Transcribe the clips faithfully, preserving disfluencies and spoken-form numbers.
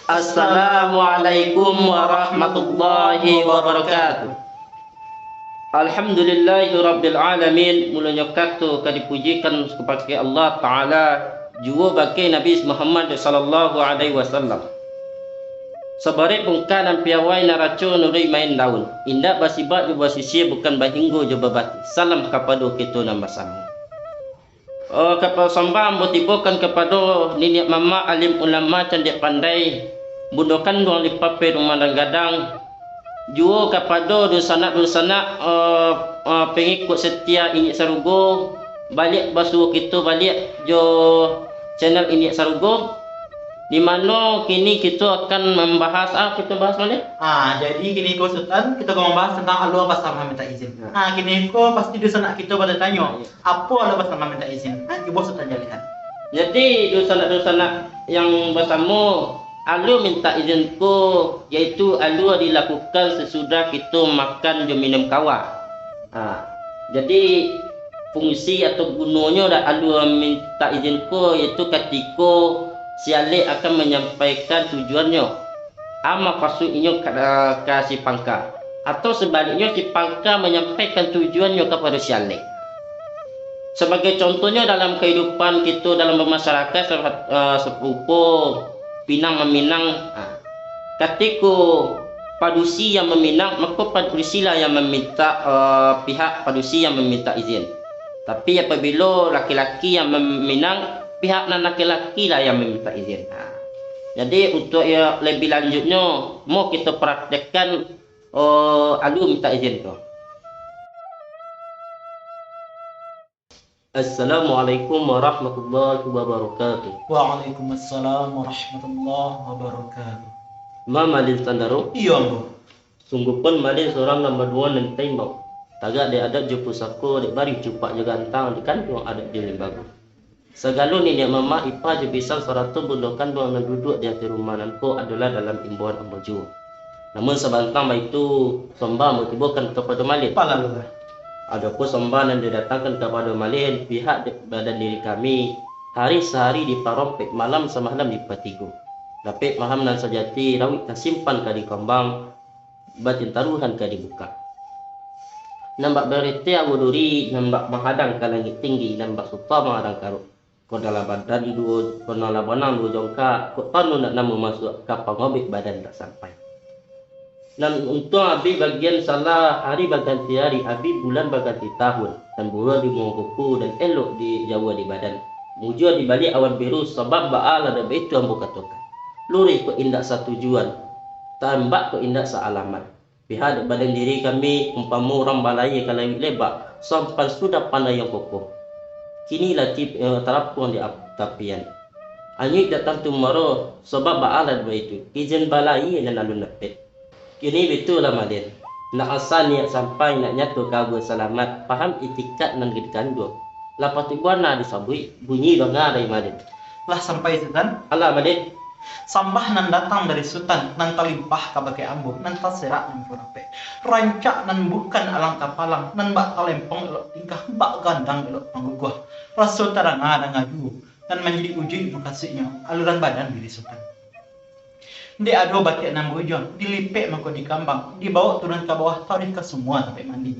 Assalamualaikum warahmatullahi wabarakatuh. Alhamdulillahirabbil alamin. Mulonyo kato ka dipujikan kabake Allah Taala, juo bake Nabi Muhammad sallallahu alaihi wasallam. Sabarek bungka nan piawai, naraco nuruik main daun, indak basibak jo basisia, bukan bahinggo jo babati. Salam kapado kito nan basamo. Oh, kapa sambah ambo tibokan kapado niniak mamak alim ulama candiak pandai, bundo kanduang di papeh rumah dan gadang, juo kapado dunsanak-dunsanak, eh, eh, pangikuik setia Inyiak Sarugo, baliak basuo kito baliak jo channel Inyiak Sarugo, di mano kini kito akan mambahas, ah, kito bahas mano? Ah, jadi kini ko Sutan, kito akan mambahas tentang alua pasambah mintak izin. Ya. Ah, kini ko pasti dunsanak kito batanyo, Ya, ya. Apo alua basamo mintak izin? Ah, cubo Sutan jalehkan. Jadi, dunsanak-dunsanak yang basamo, alua mintak izin ko, yaitu alua dilakukan sasudah kito makan jo minum kawa. Ha, jadi, fungsi atau gunonyo dak alua mintak izin ko, yaitu katiko si alek akan manyampaikan tujuannyo. A, mukasuik inyo ka, ka si pangka, atau sabaliknyo, si pangka manyampaikan tujuannyo kapado si alek. Sabagai contohnyo, dalam kahidupan kito dalam bamasyarakat, sep-, eh, sarupo pinang maminang, ah, katiko padusi yang maminang, mako padusilah yang mamintak, eh, pihak padusi yang mamintak izin. Tapi, apabilo laki-laki yang maminang, pihak nan laki-lakilah yang mamintak izin. Ha. Jadi, untuak yo labiah lanjutnyo, mo kito praktekkan, oh, alua mintak izin ko. Assalamualaikum warahmatullahi wabarakatuh. Waalaikumsalam warahmatullahi wabarakatuh. Ma Malin Sandaro? Iyo, Ambo. Sungguahpun Malin surang nan baduo nan taimbang. Tagak dek adat jo pusako, dek barih cupak jo gantang, dikanduang adat jo limbago. Sagalo niniak mamak, ipa jo bisan, sarato bundo kanduang nan duduak di ateh rumah nan ko adolah dalam imbauan ambo juo. Namun sabantang baitu, sambah ambo tibokan kapado Malin. Palalulah. Adopun sambah nan didatangkan kapado Malin, pihak di badan diri kami, hari sahari diparompek, malam samalam dipatigo. Dapek paham nan sajati, rawik tasimpan ka dikambang, batin taruhan ka dibukak. Nan bak bareteh awo duri, nan bak mahadang ka langik tinggi, nan bak suta mahadang ka rok. Kok dalam badan duo, kok dalam banang duo jongkak, kok tanu nak namo masuak, ka pangobek badan tak sampai. Nan untuang abih bagian salah, hari baganti hari, abih bulan baganti tahun, nan buruah di muko kuku, dan elok di jawa di badan. Mujua di baliak awan biru, sabab baa lah dek baitu ambo katokan. Luruih kok indak satujuan, tambak kok indak saalamat. Pihak dek badan diri kami, umpamo urang balayia ka lauik lebak, sampan sudah pandai yang kokoh. Kini laki, eh, tarapuang di ap-, tapian. Anyuik dak tantu maro, sabab baa lah baitu, izin balayia nan alun dapek. Kini bitulah Malin. Nak asa niat sampai, nak nyato kabar salamat, paham itikad nan dikanduang. Lah patuik bana disabuik, bunyi banga dari Malin. Lah sampai, Sutan? Alah, Malin. Sambah nan datang dari Sutan, nan talimpah kabake ambo, nan taserak nan kurapek. Rancak nan bukan alang kapalang, nan bak talempong elok tingkah, bak gandang elok pangguguah. Raso tadanga-danga juo, nan manjadi ujuik mukasuiknyo, aluran badan diri Sutan. Dek ado batiak nan bujang, dilipek mako dikambang, dibawok turun ka bawah, taruih ka sumua tampek mandi.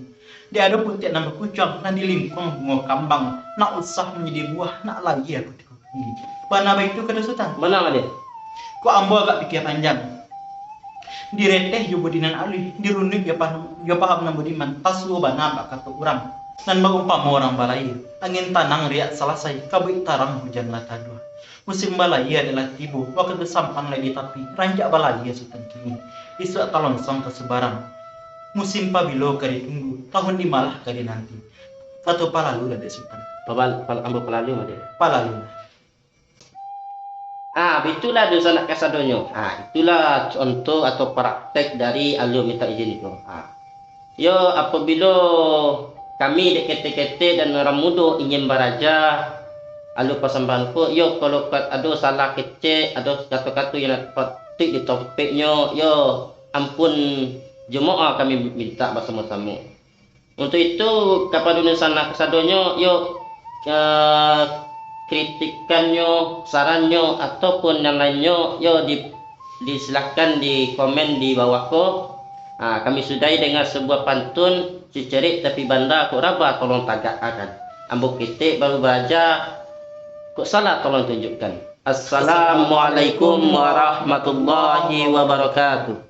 Dek ado putiak nan bakucuang, nan dilingkuang bungo kambang, nak usah manjadi buah, nak layia kutiko tinggi. Bana baitu kado Sutan? Bana, Malin. Kok ambo agak pikia panjang. Direteh jo budi nan aluih, dirunduik jo paham, jo paham nan budiman, tasuo bana bak kato urang. Nan baumpamo urang balayia, angin tanang riak salasai, kabuik tarang hujan lah taduah. Musim balayia adolah tibo, wakatu sampan lai di tapi, rancak balayia Sutan kini. Isuak talonsong ka subarang. Musim pabilo ka ditunggu, tahun di malah ka dinanti. Kato palalu lah dek Sutan. Pabal-, pal-, ambo palalu, Malin. Palalu lah. Ah, bitulah dunsanak kasadonyo. Ah, itulah contoh atau praktek dari alua mintak izin itu. Ah. Yo, apabilo kami dek ketek-ketek dan urang mudo ingin baraja alua pasambahan ko, yo, kalau ka-, ado salah kecek, ado kato-kato yang indak patuik di tompeknyo, yo, ampun jo maoh kami mintak basamo-samo. Untuk itu, kapado dunsanak kasadonyo, yo, eh, kritikannyo, sarannyo, ataupun nan lainnyo, yo, di Disilahkan di komen di bawah ko. Ha, kami sudahi dengan sebuah pantun, cecerik tapi banda kok raba tolong tagakakan. Ambo ketek baru baraja, kok salah tolong tunjukkan. Assalamualaikum warahmatullahi wabarakatuh.